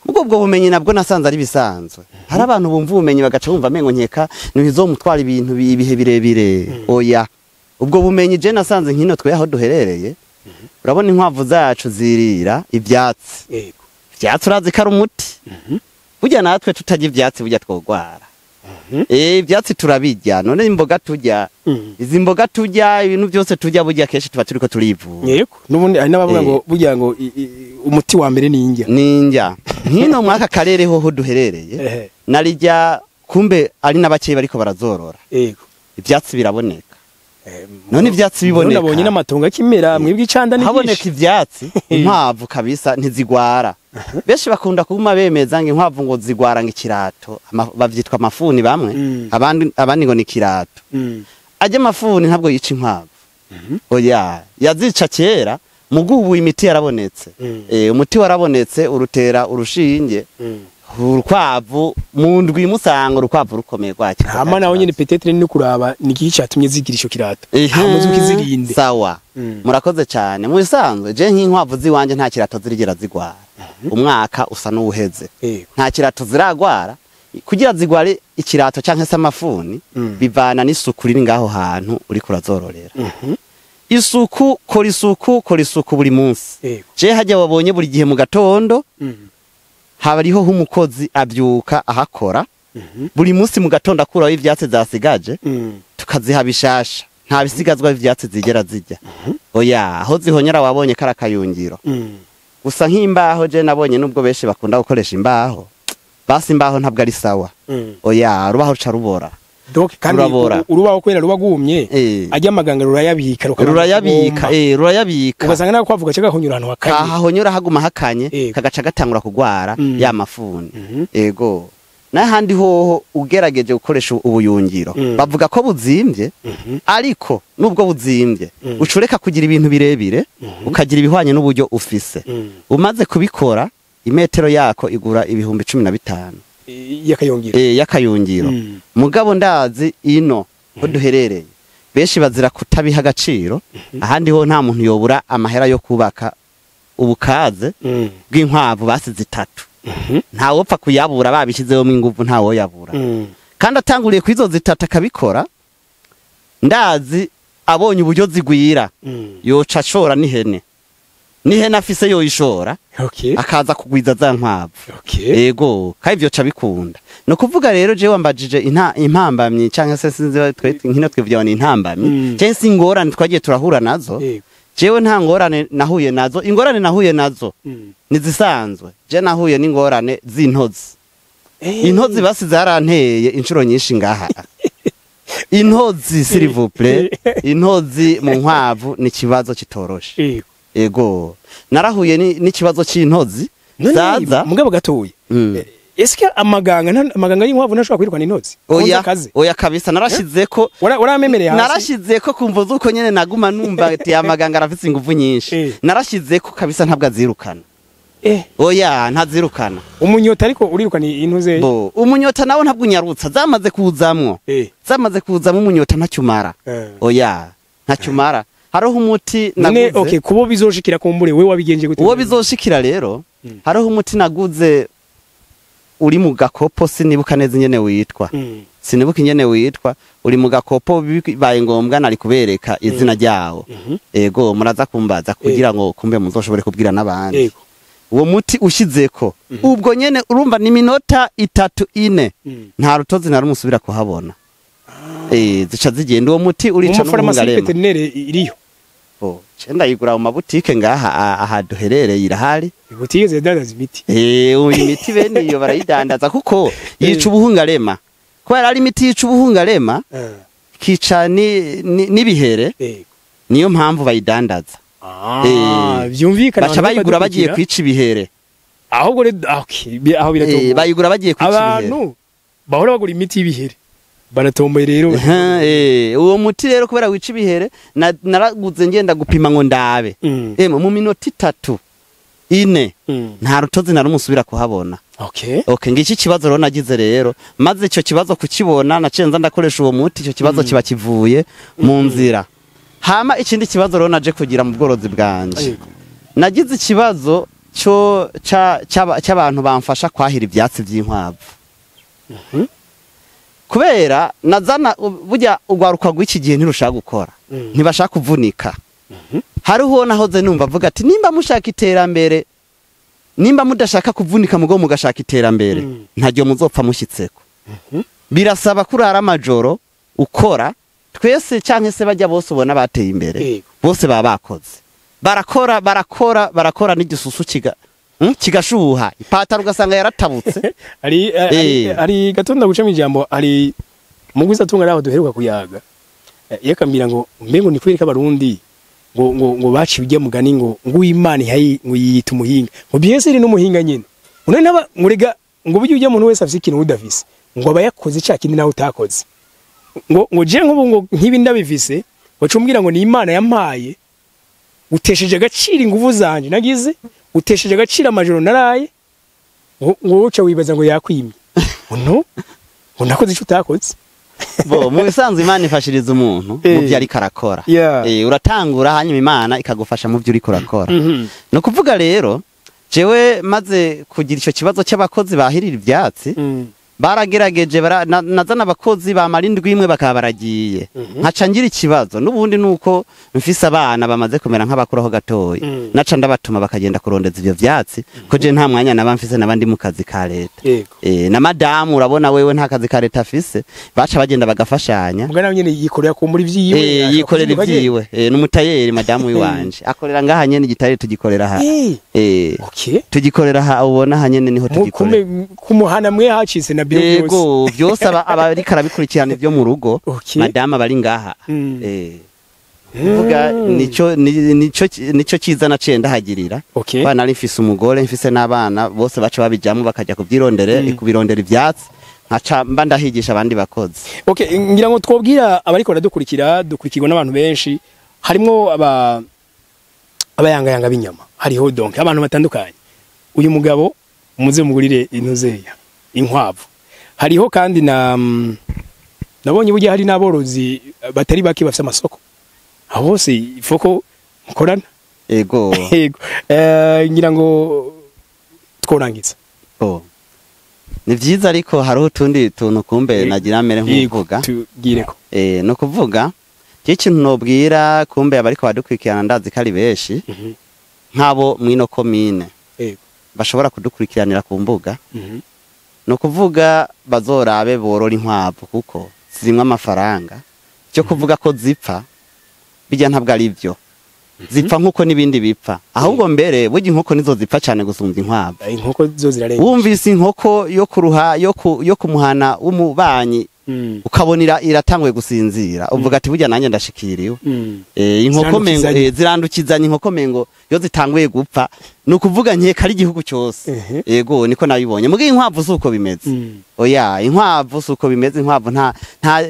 Ubwo bumenyi nabwo nasanze ari bisanzwe. Hari abantu bumva ubumenyi bagaca bumva amengo nkeka ntibizomutwara ibintu ibihe birebire. Oya, ubwo bumenyi je nasanze nkino twe aho duherereye, urabona inkwavu zacu zirira ivyatsi. Ivyatsi urazi ko ari umuti. Burya natwe tutarya ivyatsi burya twogwara. Ivyatsi turabirya, none imboga turya, izi mboga turya, ibintu byose turya burya kenshi tuba turiko turivura. Yego, nubundi hari n'abavuga ngo burya ngo umuti wa mbere ni indya. Ninjya nkino mwaka karere hoho duherereye, narijya kumbe ari n'abakeye bariko barazorora. Ivyatsi biraboneka. None ivyatsi biboneka. Nabonye n'amatongo akimera mwibwe icanda ni haboneka ivyatsi, inkwavu kabisa ntizigwara. Benshi bakunda kuguma bemeza ngo inkwavu ngo zigwara ngo ikirato, bavyitwa amafuni bamwe, abandi ngo ni ikirato. Ajya amafuni ntabwo yica inkwavu. Oya, yazica kera, mugubu imiti yarabonetse. Umuti warabonetse urutera urushinge. Urukwavu mu ndwi musanga urukwavu rukomeye rwakira. Hama naho nyene peut-être ni kuraba niki cyatumye zigira ico kirato. Hama ukizirinde. Sawa. Murakoze cyane. Mu bisanzwe je nk'inkwavu ziwanje nta kirato zirigera zigwara. Umwaka usa n'uwuheze. Nta kirato ziragwara. Kugira zigware ikirato canke se amafuni bivana n'isuku riri ngaho hantu uri kurazororera. Isuku, kora isuku, kora isuku buri munsi. Je hajya wabonye buri gihe mu gatondo. Habariho humukozi abyuka ahakora buri munsi mu gatondo akuraho ivyatsi zasigaje, tukaziha bishasha, nta bisigazwa ivyatsi zigera zijya. Oya, aho zihonyera wabonye karakayungiro. Gusa nk'imbaho je nabonye nubwo benshi bakunda gukoresha imbaho, basi imbaho ntabwo ari sawa. Oya, rubaho ruca rubora. Donc kandi urubaho kwera rubagumye, ajya amaganga rurayabika, rurayabika, rurayabika. Ugasanga nako kwavuga cyaga honyura ahantu hakanye. Kahonyura haguma hakanye, kagaca gatangura kugwara ya mafuni. Ego. Nahandi hoho ugerageje gukoresha ubuyungiro. Bavuga ko buzimbye, ariko nubwo buzimbye, ucureka kugira ibintu birebire, ukagira ibihwanye n'uburyo ufise. Umaze kubikora, imetero yako igura 15,000. Yakayungiro. Yakayungiro. Mugabo ndazi ino ko duherereye benshi bazira kutabiha agaciro, ahandi ho nta muntu yobura amahera yo kubaka ubukaze bw'inkwavu basize zitatu. Nta wopfa kuyabura babishyizeho mu inguvu, nta woyabura. Kandi atanguriye kwizo zitatu akabikora, ndazi abonye uburyo zigwira, yoca ashora n'ihene. N'ihene afise yoyishora, akaza kugwiza za nkwavu. Yego, kandi ivyo ca bikunda. No kuvuga rero je wambajije impambamyi canke se sinzi twe nkino twivyo ni intambamyi, canke se ingorane twagiye turahura nazo. Jewe nta ngorane nahuye nazo, ingorane nahuye nazo nizisanzwe. Je nahuye n'ingorane z'intozi. Intozi basi zaranteye inshuro nyinshi ngaha. Intozi s'il vous plaît, intozi mu nkwavu ni kibazo kitoroshe. Ego, narahuye n'ikibazo c'intozi zaza mugabo gatoye. Eske amaganga y'inkwavu ntashobora kwirukana intozi? Oya, oya kabisa narashizeko. Waramemereye hasi. Narashizeko kumvo zuko nyene naguma numva ati amaganga arafise inguvu nyinshi. Narashizeko kabisa ntabwo azirukana. Oya, ntazirukana. Umunyota ariko urirukana intozi. Bo, umunyota nawo ntabwo unyarutsa, zamaze kuzamwo. Zamaze kuzamwo umunyota ntacyumara. Oya, ntacyumara. Hariho umuti naguze. Okay, kubo bizoshikira kumbure we wabigenje gute? Uwo bizoshikira rero, hariho umuti naguze uri mu gakopo, sinibuka neza ingene witwa. Sinibuka ingene witwa, uri mu gakopo bibaye ngombwa nari kubereka izina ryawo. Ego, muraza kumbaza kugira ngo kumbe muzoshobore kubwira n'abandi. Uwo muti ushizeko, ubwo nyene urumva ni minota 3 4, nta rutozi na rumusubira kuhabona. Zica zigenda. Uwo muti urica n'umugarema. Veterinere iriyo. Cenda yigura mu mabutike ngaha aha duherereye irahari. Butike zidandaza imiti. Imiti bene iyo barayidandaza kuko yica ubuhungarema. Kubera ari imiti yica ubuhungarema, kica n'ibihere. Niyo mpamvu bayidandaza. Byumvikana. Baca bayigura bagiye kwica ibihere. Ahubwo okay, aho biratomboye. Bayigura bagiye kwica ibihere. Abantu bahora bagura imiti y'ibihere baratomboye rero. Uwo muti rero kubera wica ibihere, naraguze ngenda gupima ngo ndabe. Mu minota 3 4 nta rutozi na rumusubira kuhabona. Okay, ngiki kibazo rero nagize rero, maze ico kibazo kukibona nacenza ndakoresha uwo muti, ico kibazo kiba kivuye mu nzira. Hama ikindi kibazo rero naje kugira mu bworozi bwanje. Nagize ikibazo cyo cy'abantu bamfasha kwahira ibyatsi by'inkwavu. Kubera nazana burya ugwaruka gw'iki gihe ntirushaka gukora, ntibashaka kuvunika. Hariho nahoze numva avuga ati nimba mushaka iterambere, nimba mudashaka kuvunika mugo mugashaka iterambere, ntaryo muzopfa mushyitseko. Birasaba kurara amajoro ukora. Twese canke se bajya bose ubona bateye imbere, bose baba bakoze, barakora barakora barakora n'igisusu kigashuha, ipataro ugasanga yaratabutse. Ari gatonda guca mu ijambo, ari mugwiza tunga raho duheruka kuyaga, yakambira ngo mbengo ni kwereka abarundi ngo ngo ngo baciye ujya mugani ngo ngo Imana ihayi ngo yiyita umuhinga, ngo byese iri n'umuhinga nyine. None ntaba ngurega ngo burya ujya muntu wese afise ikintu udafise, ngo aba yakoze cya kindi nawe utakoze. Ngo ngo je nk'ubu ngo nkibi ndabifise, wacumbwira ngo ni Imana yampaye, utesheje agaciro inguvu zanje nagize, utesheje agaciro amajoro naraye, ngo uca wibaza ngo yakwimye. No, ngo nakoze icyo utakoze. Bo mu bisanzwe Imana ifashiriza umuntu mu byo ariko arakora. Uratangura hanyuma Imana ikagufasha mu byo uriko urakora. No kuvuga rero jewe maze kugira ico kibazo cy'abakozi bahirira ivyatsi, baragerageje nazana abakozi bamara indwi imwe bakaba baragiye. Nkaca ngira ikibazo n'ubundi nuko mfise abana bamaze kumera nk'abakuraho gatoya, naca ndabatuma bakagenda kurondeza ivyo vyatsi, ko je nta mwanya naba mfise nabandi mu kazi ka leta. Na madamu urabona wewe nta kazi ka leta afise, baca bagenda bagafashanya. Mugana nyene yikorera kumbura ivyiwe. Yikorera ivyiwe, n'umutayeri madamu wiwanje akorera ngaha nyene, igitayeri tugikorera ha. Tugikorera ha, ubona ha nyene niho tugikorera. Kumuhana mwe hacitse na biro byose. Yego, byose abariko arabikurikirana ibyo mu rugo, madamu abari ngaha. Vuga nico nico nico ciza naciye ndahagirira. Bana nari mfise umugore, mfise n'abana, bose baca babijamwo bakajya kubyirondere, kubirondera ivyatsi, nkaca mba ndahigisha abandi bakozi. Okay, ngira ngo twobwira abariko baradukurikira, dukurikirwa n'abantu benshi, harimwo aba abayangayanga b'inyama, hariho donc abantu batandukanye. Uyu mugabo muze mugurire intuzeya inkwavu. Hariho kandi na nabonye burya hari n'aborozi batari bake bafise amasoko. Aho hose ifoko mukorana. Ego. Yego. Ngira ngo tworangiza. Oh. Ni vyiza, ariko hariho utundi tuntu kumbe nagira mere nk'uvuga. Tugireko. No kuvuga je ikintu nobwira kumbe abariko badukurikirana, ndazi ko ari benshi, nk'abo mwino komine bashobora kudukurikiranira ku mbuga, no kuvuga bazorabe borora inkwavu kuko zirimwo amafaranga. Cyo kuvuga ko zipfa bijya ntabwo ari byo, zipfa nkuko n'ibindi bipfa, ahubwo mbere burya inkoko nizo zipfa cyane gusumba inkwavu. Inkoko zo zirarenga. Wumvise inkoko yo kuruha yo kumuhana w'umubanyi, ukabona iratanguye gusinzira, uvuga ati burya nanjye ndashikiriwe. Inkoko mengo Zirandukizanya. Zirandukizanya. Inkoko mengo iyo zitanguye gupfa ni ukuvuga nkeka ari igihugu cyose. Yego, niko nabibonye. Mugihe inkwavu si uko bimeze. Oya, inkwavu si uko bimeze. Inkwavu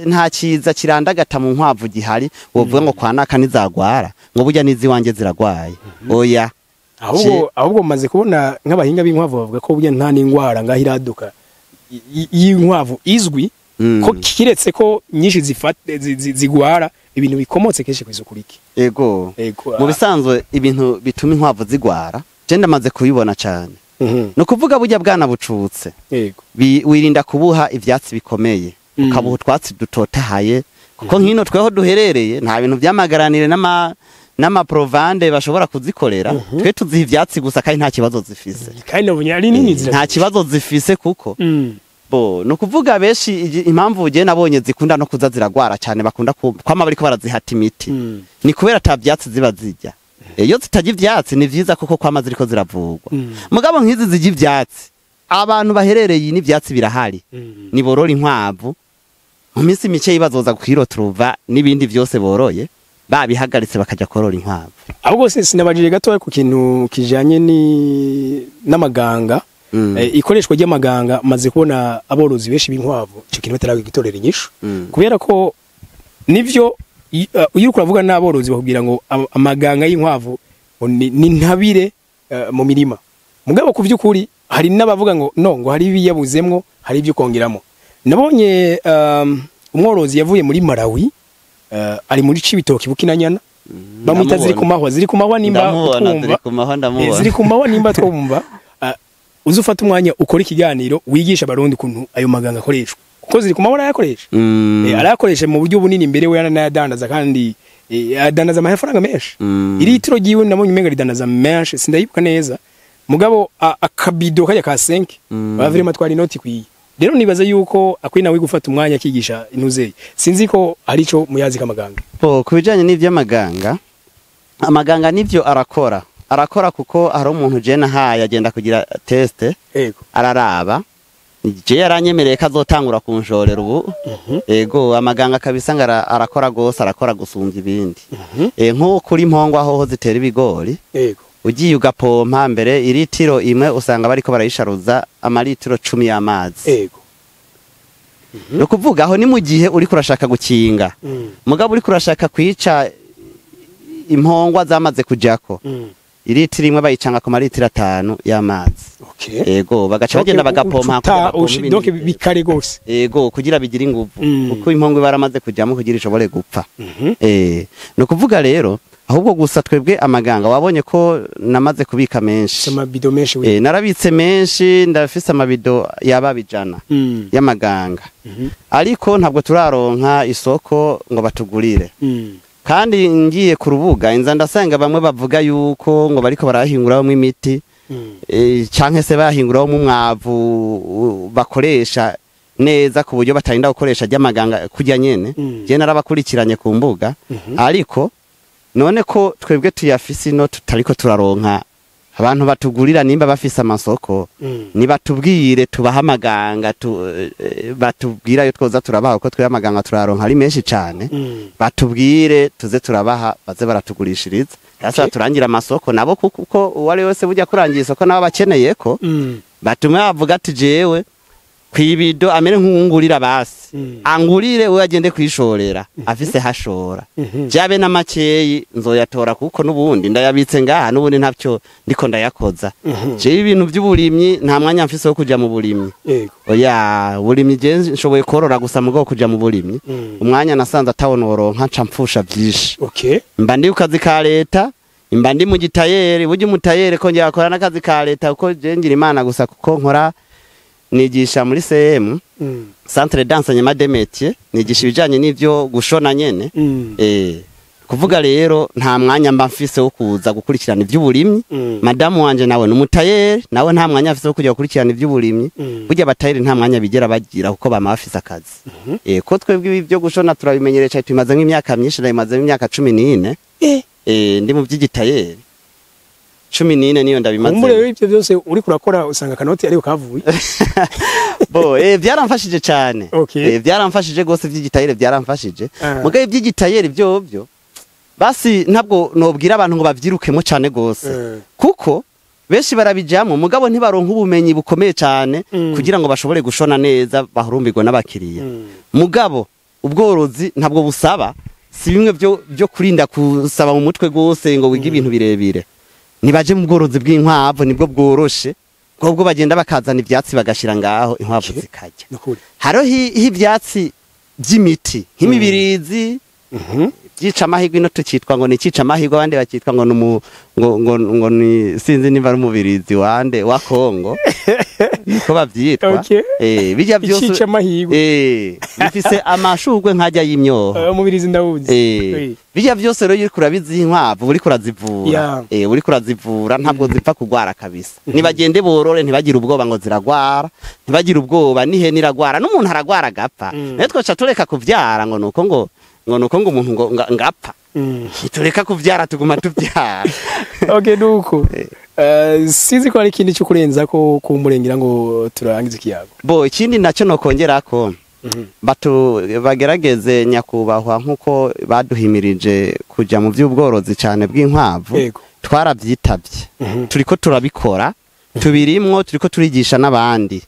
nta ciza kirandagata mu nkwavu gihari wovuga ngo kwa naka ntizagwara, ngo burya n'iziwanjye ziragwaye. Oya. Ahubwo maze kubona nk'abahinga b'inkwavu bavuga ko burya nta n'ingwara ngaho iraduka y'inkwavu izwi, ko kiretse ko nyinshi zifata zigwara ibintu bikomotse kenshi kw'isuku rike. Ego. Ego. Mu bisanzwe ibintu bituma inkwavu zigwara je ndamaze kubibona cane. Ni ukuvuga burya bwana bucutse, wirinda kubuha ivyatsi bikomeye, ukabuha utwatsi dutotahaye, kuko nkino tweho duherereye nta bintu vy'amagaranire n'amaprovande bashobora kuzikorera. Twe tuziha ivyatsi gusa kandi nta kibazo zifise. Kandi nabonye ari nini. Nta kibazo zifise kuko bo ni ukuvuga benshi impamvu ugiye nabonye zikunda no kuza ziragwara cyane, bakunda kwama bariko barazihata imiti, ni kubera ata vyatsi ziba zirya. Iyo zitarya ivyatsi ni vyiza kuko kwama ziriko ziravurwa. Mugabo nk'izi zirya ivyatsi, abantu baherereye n'ivyatsi birahari, niborora inkwavu, mu minsi mike bazoza kwiroturuva n'ibindi vyose boroye. Babihagaritse bakajya korora inkwavu. Ahubwo sinabajije gatoya ku kintu kijanye ni n'amaganga. Ikoreshwa ry'amaganga, maze kubona aborozi benshi b'inkwavu ico kintu bataragitorera inyishu. Kubera ko nivyo iyo uriko uravuga n'aborozi bakubwira ngo amaganga y'inkwavu ngo ni ntabire mu mirima. Mugabo ku vy'ukuri hari n'abavuga ngo no, ngo hari ibiyabuzemwo, hari ibyo kongeramo. Nabonye umworozi yavuye muri Malawi, ari muri Cibitoki Bukinanyana, bamwita ziri ku mahwa, ziri ku mahwa nimba Ndamubona, twumva. ziri ku mahwa, ndamubona. Ziri ku mahwa nimba twumva. Uze ufate umwanya ukora ikiganiro wigisha abarundi ukuntu ayo maganga akoreshwa, kuko ziri ku mahwa arayakoresha. Arayakoresha mu buryo bunini, mbere we yaranayadandaza, kandi adandaza amafaranga menshi. Iritiro ryiwe nabonye umenga ridandaza menshi, sindayibuka neza, mugabo akabido kajya ka 5 bavirema twari inoti kwiye. Rero nibaza yuko akwiye nawe gufata umwanya akigisha intuzeye. Sinzi ko hari ico muyazi kamaganga. Bo, ku bijanye n'ivy'amaganga, amaganga nivyo arakora, kuko hari umuntu je nahaye agenda kugira test, araraba, je yaranyemereye ko azotangura kunshorera ubu. Ego, amaganga kabisa ngo arakora gose, arakora gusumvya ibindi. Nko kuri mpongwa hoho zitera ibigori, ugiye ugapompa mbere iritiro imwe usanga bariko barayisharuza amaritiro 10 y'amazi. Ni ukuvuga aho ni mu gihe uriko urashaka gukinga, mugabo uriko urashaka kwica impongwa zamaze kujako, iritiro imwe bayicanga ku maritiro 5 y'amazi. Ego, bagaca bagenda bagapompa kugira bapompe ibindi Donc biterwa. bikare gose. Ego, kugira bigire inguvu, kuko impongwa baramaze kujamo kugira ishobore gupfa. Ni ukuvuga rero ahubwo gusa twebwe amaganga wabonye ko namaze kubika menshi. Amabido menshi we. Narabitse menshi, ndafise amabido yaba 100 y'amaganga, ariko ntabwo turaronka isoko ngo batugurire. Kandi ngiye ku rubuga inza ndasanga bamwe bavuga yuko ngo bariko barahinguramo imiti, canke se bahinguramo umwavu bakoresha neza ku buryo batarinda gukoresha ry'amaganga kurya nyene. Je narabakurikiranye ku mbuga, ariko none ko twebwe tuyafise ino tutariko turaronka abantu batugurira, nimba bafise amasoko nibatubwire tubaha amaganga, batubwira yo twoza turabaha, kuko twebwe amaganga turaronka ari menshi cane. Batubwire tuze turabaha, baze baratugurishiriza hasi, baturangira amasoko nabo, kuko uwo ari wese burya kurangira isoko nabo bakeneye ko batume bavuga ati jewe kwibido amere nk'uwungurira basi, angurire we agende kwishorera afise hashora, jabe n'amakeyi nzoyatora, kuko n'ubundi ndayabitse ngaha, n'ubundi ntavyo ndiko ndayakoza. Jewe ibintu by'uburimyi nta mwanya mfise wo kuja mu burimyi. Oya, uburimyi je nshoboye korora gusa, mugabo kuja mu burimyi umwanya nasanze atawonoronka, nca mpfusha vyinshi. Mba ndi ku kazi ka leta, mba ndi mu gitayeri, burya umutayeri ko ngiye akora n'akazi ka leta, kuko je ngira Imana gusa kuko nkora nigisha muri CM, Centre d'enseignement des métiers, nigisha ibijanye n'ivyo gushona nyene. Kuvuga rero nta mwanya mba mfise wo kuza gukurikirana ivy'uburimyi. Madamu wanje nawe ni umutayeri, nawe nta mwanya afise wo kujya gukurikirana ivy'uburimyi. Burya abatayeri nta mwanya bigera bagira kuko bama bafise akazi. Ko twebwe ibi byo gushona turabimenyereye cyane, tubimaze nk'imyaka myinshi, ndabimaze nk'imyaka 14. Ndi mu by'igitayeri 14 niyo ndabimaze. Kumbure rero ivyo byose uriko urakora usanga kanoti ariko kavuye. Bo, byaramfashije cyane. Byaramfashije gose, ivy'igitayeri byaramfashije. Mugabo ivy'igitayeri byo basi ntabwo nobwira abantu ngo bavyirukemo cyane gose, kuko benshi barabijamo mugabo ntibaronka ubumenyi bukomeye cyane kugira ngo bashobore gushona neza bahurumbirwa n'abakiriya. Mugabo ubworozi ntabwo busaba, si bimwe byo kurinda kusaba mu mutwe gose ngo wige ibintu birebire. Nibaje mu bworozi bw'inkwavu, nibwo bworoshe, bwo bagenda bakazana ivyatsi bagashira ngaho, inkwavu zikarya. Nukuri. Hariho ivyatsi by'imiti nk'imibirizi, byica amahirwe, ino tukitwa ngo ni icica amahirwe, abandi bakitwa ngo ni ngo ni sinzi niba ari umubirizi wande wa Kongo, niko bavyitwa. Bijya byose Icica amahirwe. Bifise amashurwe nkajya y'imyoho. Umubirizi ndawuzi. Bijya byose rero iyo uriko urabiziha inkwavu uriko urazivura, uriko urazivura ntabwo zipfa kugwara kabisa. Nibagende borore, ntibagire ubwoba ngo ziragwara, ntibagire ubwoba, n'ihene iragwara, n'umuntu aragwara agapfa. Nayo twoca tureka kuvyara ngo nuko ngo umuntu ngo ngapfa? Tureka kuvyara, tuguma tuvyara. Okay, nuko. Sinzi ko hari ikindi cyo kurenza ko kumurengera ngo turangize ikiyago. Bo, ikindi nacyo nokongerako Bagerageze nyakubahwa nkuko baduhimirije kuja mu by'ubworozi cyane bw'inkwavu, twarabyitabye, turiko turabikora, tubirimwo, turiko turigisha n'abandi.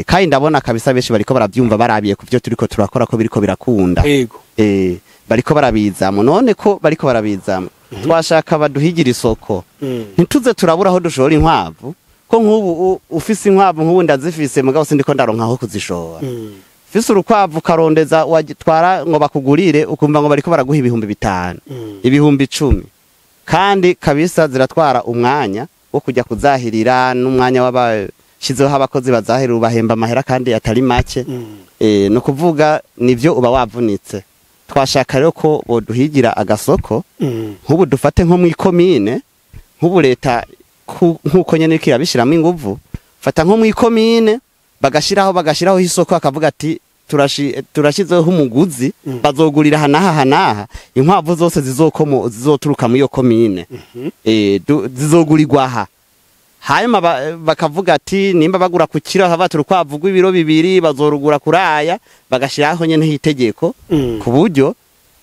Kandi ndabona kabisa benshi bariko barabyumva barabiye ku byo turiko turakora ko biriko birakunda. Bariko barabizamo. None ko bariko barabizamo, twashaka baduhigira isoko, ntituze turabura aho dushora inkwavu. Ko nk'ubu ufise inkwavu, nk'ubu ndazifise mugabo sindiko ndaronka aho kuzishora. Ufise urukwavu karondeza wagitwara ngo bakugurire, ukumva ngo bariko baraguha 5,000, 10,000, kandi kabisa ziratwara umwanya wo kujya kuzahirira n'umwanya w'abashizeho abakozi bazahirira, ubahemba amahera kandi atari make. No kuvuga nivyo uba wavunitse. Twashaka rero ko boduhigira agasoko, nk'ubu dufate nko mw'ikomine, nk'ubu leta nkuko nyene iriko irabishiramo inguvu, fata nko mw'ikomine bagashiraho isoko, akavuga ati turashizeho umuguzi, bazogurira hanaha hanaha inkwavu zose zizoturuka muri iyo komine, zizogurirwa aha. Hanyuma bakavuga ati nimba bagura ku kiro, hava urukwavu rw'ibiro 2 bazorugura kuraya, bagashiraho nyene itegeko ku buryo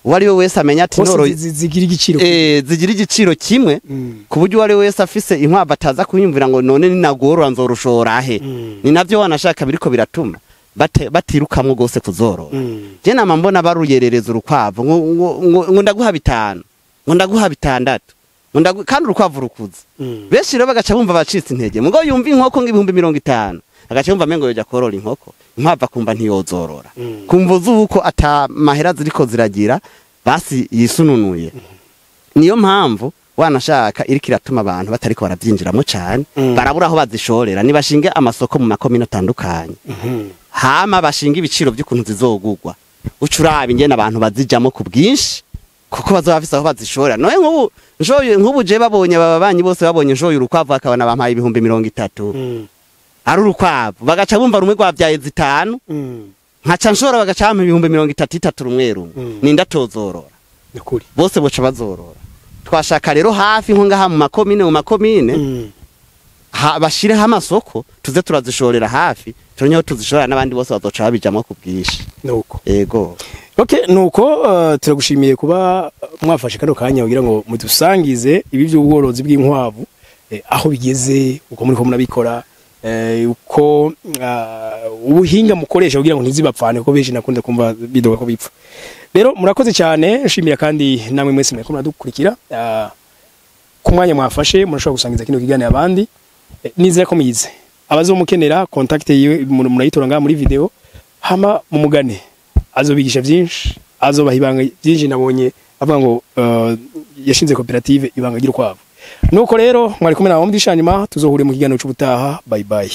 uwo ari we wese amenya ati noro zigira igiciro, zigira igiciro kimwe, ku buryo uwo ari we wese afise inkwavu ataza kuyumvira ngo none ninagorora nzorushora he. Ni navyo wanashaka biriko biratuma batirukamwo gose kuzorora. Je nama mbona baruyerereza urukwavu ngo ndaguha 5, ngo ndaguha 6, kandi urukwavu rukuze. Benshi rero bagaca bumva bacitse intege. Mugo yumva inkoko ngo 50,000, agaca yumva mengo yoja korora inkoko, inkwavu akumva ntiyozorora. Kumva zuko ata mahera ziriko ziragira basi yisununuye. Niyo mpamvu wanashaka iriko iratuma abantu batariko baravyinjiramo cyane, barabura aho bazishorera. Nibashinge amasoko mu makomine atandukanye, hama bashinga ibiciro by'ukuntu zizogugwa, ucuraba ingene abantu bazijamo ku bwinshi, kuko bazoba bafise aho bazishorera. None nk'ubu njoye, nk'ubu je babonye ababanyi bose babonye njoye urukwavu akabona bampaye 30,000, ari urukwavu, bagaca bumva rumwe rwavyaye 5, nkaca nshora bagaca bampa 33,000 rumwe rumwe. Ninda tozorora bose boca bazorora. Twashaka rero hafi nko ngaha mu makomine, bashireho amasoko tuze turazishorera hafi, turonyeho tuzishorera n'abandi bose bazoca babijamwo ku bwinshi. Nuko yego. Okay, nuko turagushimiye kuba mwafashe kano kanya kugira ngo mudusangize ibi by'ubworozi bw'inkwavu, aho bigeze, uko muri ko murabikora, uko ubuhinga mukoresha kugira ngo ntizibapfane, kuko benshi nakunda kumva bidoga ko bipfa. Rero murakoze cyane, nshimira kandi namwe mwese muriko muradukurikira ku mwanya mwafashe, murashobora gusangiza kino kiganiro abandi. Nizera ko muyize. Abazomukenera contact yiwe murayitora ngaha muri video, hama mumugane, azobigisha byinshi, azobaha ibanga byinshi. Nabonye avuga ngo yashinze koperative ibanga ry'urukwavu. Nuko rero mwari kumwe na Omdi Shanyuma, tuzohure mu kiganiro c'ubutaha. Bye bye.